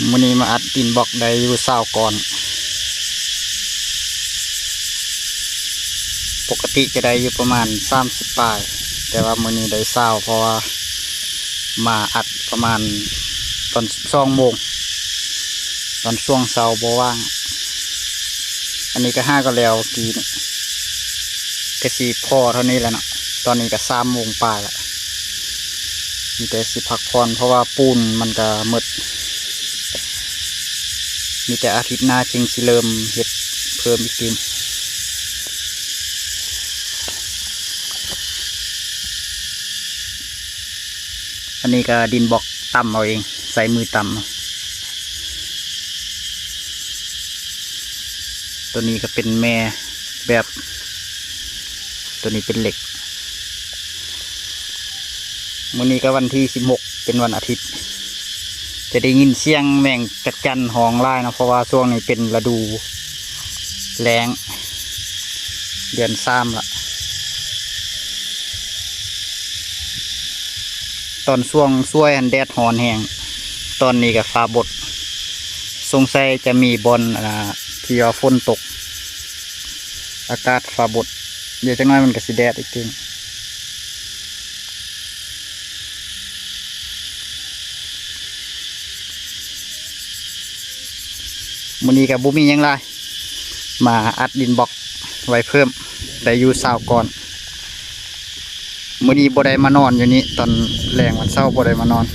ມື້ນີ້ມາອັດດິນບລັອກໄດ້ຢູ່ຊາວກ້ອນ. ປົກກະຕິຈະໄດ້ຢູ່ປະມານສາມສິບປາຍ, ແຕ່ວ່າມື້ນີ້ໄດ້ຊາວ ເພາະວ່າມາອັດປະມານຕອນສິບສອງໂມງ, ຕອນຊ່ວງເຊົ້າບໍ່ວ່າງ. ອັນນີ້ກໍຫາກໍແລ້ວກີ້ນີ້ ກະຊິພໍເທົ່ານີ້ແຫຼະເນາະ. ຕອນນີ້ກະສາມໂມງປາຍລະ, ມີແຕ່ຊິພັກຜ່ອນ ເພາະວ່າປູນມັນກະໝົດ. ມີແຕ່ອາທິດໜ້າຈຶ່ງຊິເລີ່ມເຮັດເພີ່ມອີກຕື່ມ. ອັນນີ້ກະດິນບລັອກຕຳເອົາເອງ, ໃຊ້ມືຕຳເອົາ. ໂຕນີ້ກະເປັນແມ່ແບບ, ໂຕນີ້ເປັນເຫຼັກ. ມື້ນີ້ກະວັນທີສິບຫົກ ເປັນວັນອາທິດ, ຈະໄດ້ຍິນສຽງແມງຈັກຈັ່ນຮ້ອງຫຼາຍເນາະ, ເພາະວ່າຊ່ວງນີ້ເປັນລະດູແລ້ງ ເດືອນສາມລະ. ຕອນຊ່ວງສວຍຫັ້ນແດດຮ້ອນແຮງ, ຕອນນີ້ກະຟ້າບົດ. ສົງໄສຈະມີບ່ອນ ອ່າ ທີ່ວ່າຝົນຕົກ, ອາກາດຟ້າບົດ. ດຽວຈັກໜ້ອຍມັນກະຊິແດດອີກຕື່ມ. ມື້ນີ້ກະບໍ່ມີຫຍັງຫຼາຍ, ມາອັດດິນບລັອກໄວ້ເພີ່ມ, ໄດ້ຢູ່ຊາວກ້ອນ. ມື້ນີ້ບໍ່ໄດ້ມານອນຢູ່ນີ້, ຕອນແລງວັນເສົາບໍ່ໄດ້ມານອນ,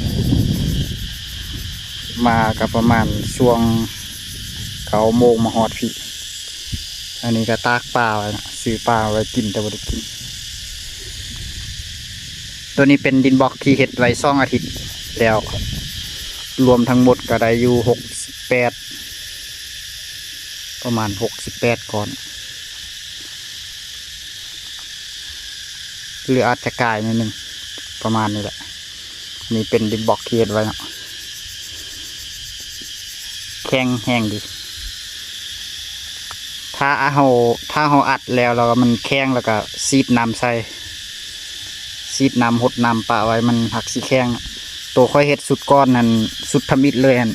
ມາກະປະມານຊ່ວງເກົ້າໂມງມາຮອດພີ້. ອັນນີ້ກະຕາກປາໄວ້ນະ, ຊື້ປາໄວ້ກິນແຕ່ບໍ່ໄດ້ກິນ. ໂຕນີ້ເປັນດິນບລັອກທີ່ເຮັດໄວ້ສອງອາທິດແລ້ວ, ລວມທັງໝົດກະໄດ້ຢູ່ຫົກສິບແປດ, ປະມານຫົກສິບແປດກ້ອນ ຫຼືອາດຈະກາຍໜ້ອຍໜຶ່ງ, ປະມານນີ້ແຫຼະ. ນີ້ເປັນດິນບລັອກທີ່ເຮັດໄວ້ເນາະ, ແຂງແຮງດີ. ຖ້າເຮົາ ຖ້າເຮົາອັດແລ້ວ ແລ້ວມັນແຂງ ແລ້ວກະສີດນ້ຳໃສ່, ສີດນ້ຳ ຫົດນ້ຳປະໄວ້ ມັນຫາກຊິແຂງ. ໂຕຂ້ອຍເຮັດຊຸດກ່ອນຫັ້ນ ຊຸດທຳອິດເລີຍຫັ້ນ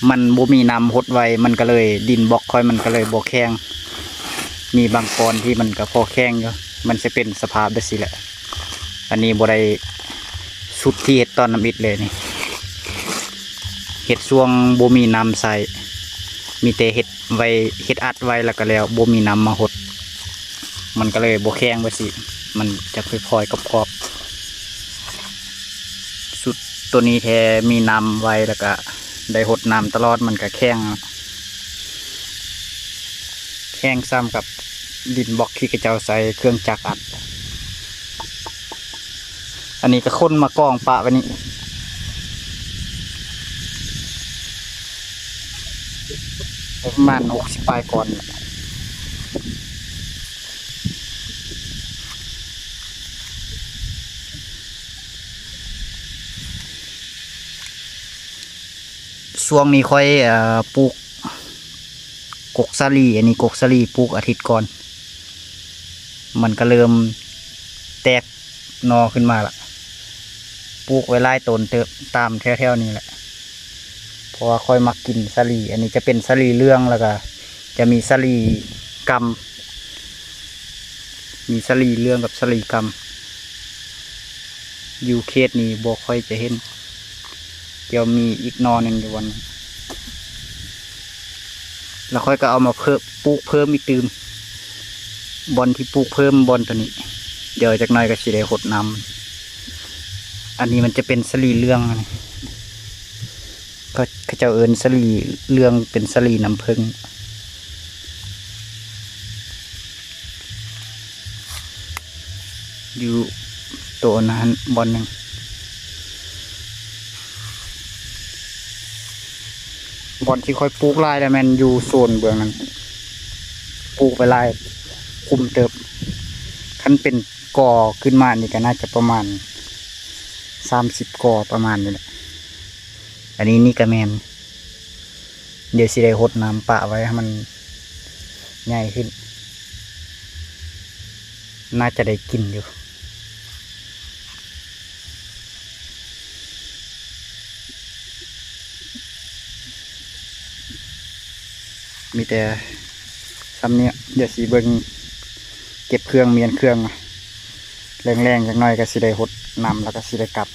ມັນບໍ່ມີນ້ຳຫົດໄວ້, ມັນກະເລີຍ ດິນບລັອກຂ້ອຍມັນກະເລີຍບໍ່ແຂງ. ມີບາງກ້ອນທີ່ມັນກະພໍແຂງຢູ່, ມັນຊິເປັນສະພາບແບບຊີ້ແຫຼະ. ອັນນີ້ບໍ່ໄດ້ຊຸດທີ່ເຮັດຕອນທຳອິດເລີຍນີ້, ເຮັດຊ່ວງບໍ່ມີນ້ຳໃຊ້, ມີແຕ່ເຮັດໄວ້ ເຮັດອັດໄວ້ແລ້ວກະແລ້ວ, ບໍ່ມີນ້ຳມາຫົດ, ມັນກະເລີຍບໍ່ແຂງວ່າຊີ້, ມັນຈະຄ່ອຍໆກອບໆ. ຊຸດໂຕນີ້ແທ້ມີນ້ຳໄວ້ ແລ້ວກະໄດ້ຫົດນ້ຳຕະຫຼອດ, ມັນກະແຂງ. ແຂງສ່ຳກັບດິນບລັອກທີ່ເຂົາເຈົ້າໃຊ້ເຄື່ອງຈັກອັດ. ອັນນີ້ກະຂົນມາກອງປະໄວ້ນີ້ ປະມານຫົກສິບປາຍກ້ອນ. ຊ່ວງນີ້ຂ້ອຍ ເອີ ປູກ ກົກສາລີ, ອັນນີ້ກົກສາລີ ປູກອາທິດກ່ອນ ມັນກະເລີ່ມແຕກໜໍ່ຂຶ້ນມາລະ, ປູກໄວ້ຫຼາຍຕົ້ນເຕີບ ຕາມແຖວໆນີ້ແຫຼະ ເພາະວ່າຂ້ອຍມັກກິນສາລີ. ອັນນີ້ຈະເປັນສາລີເຫຼືອງ ແລ້ວກະຈະມີສາລີກຳ, ມີສາລີເຫຼືອງກັບສາລີກຳ. ຢູ່ເຂດນີ້ບໍ່ຄ່ອຍຈະເຫັນ, ດຽວມີອີກໜໍ່ໜຶ່ງຢູ່ບ່ອນນີ້ ແລ້ວຂ້ອຍກະເອົາມາເພີ່ມ ປູກເພີ່ມອີກຕື່ມ. ບ່ອນທີ່ປູກເພີ່ມ ບ່ອນໂຕນີ້, ດຽວຈັກໜ້ອຍກະຊິໄດ້ຫົດນ້ຳ. ອັນນີ້ມັນຈະເປັນສາລີເຫຼືອງ, ອັນນີ້ ເຂົາ ເຂົາເຈົ້າເອີ້ນສາລີເຫຼືອງ ເປັນສາລີນ້ຳເຜິ້ງ. ຢູ່ໂຕນະຫັ້ນບ່ອນໜຶ່ງ, ບ່ອນທີ່ຂ້ອຍປູກຫຼາຍລະແມ່ນຢູ່ໂຊນເບື້ອງນັ້ນ, ປູກໄປຫຼາຍຄຸ້ມເຕີບ. ຄັນເປັນ ກໍຂຶ້ນມານີ້ກະໜ້າຈະປະມານສາມສິບກໍປະມານນີ້ແຫຼະ. ອັນນີ້ນີ້ກະແມ່ນ ດຽວຊິໄດ້ຫົດນ້ຳປະໄວ້ໃຫ້ມັນໃຫຍ່ຂຶ້ນ, ໜ້າຈະໄດ້ກິນຢູ່. ມີແຕ່ຊ່ຳນີ້ ດຽວຊິເບິ່ງເກັບເຄື່ອງ ມ້ຽນເຄື່ອງ ແລງໆ ຈັກໜ້ອຍກໍຊິໄດ້ຫົດນ້ຳ ແລ້ວກໍຊິໄດ້ກັບ.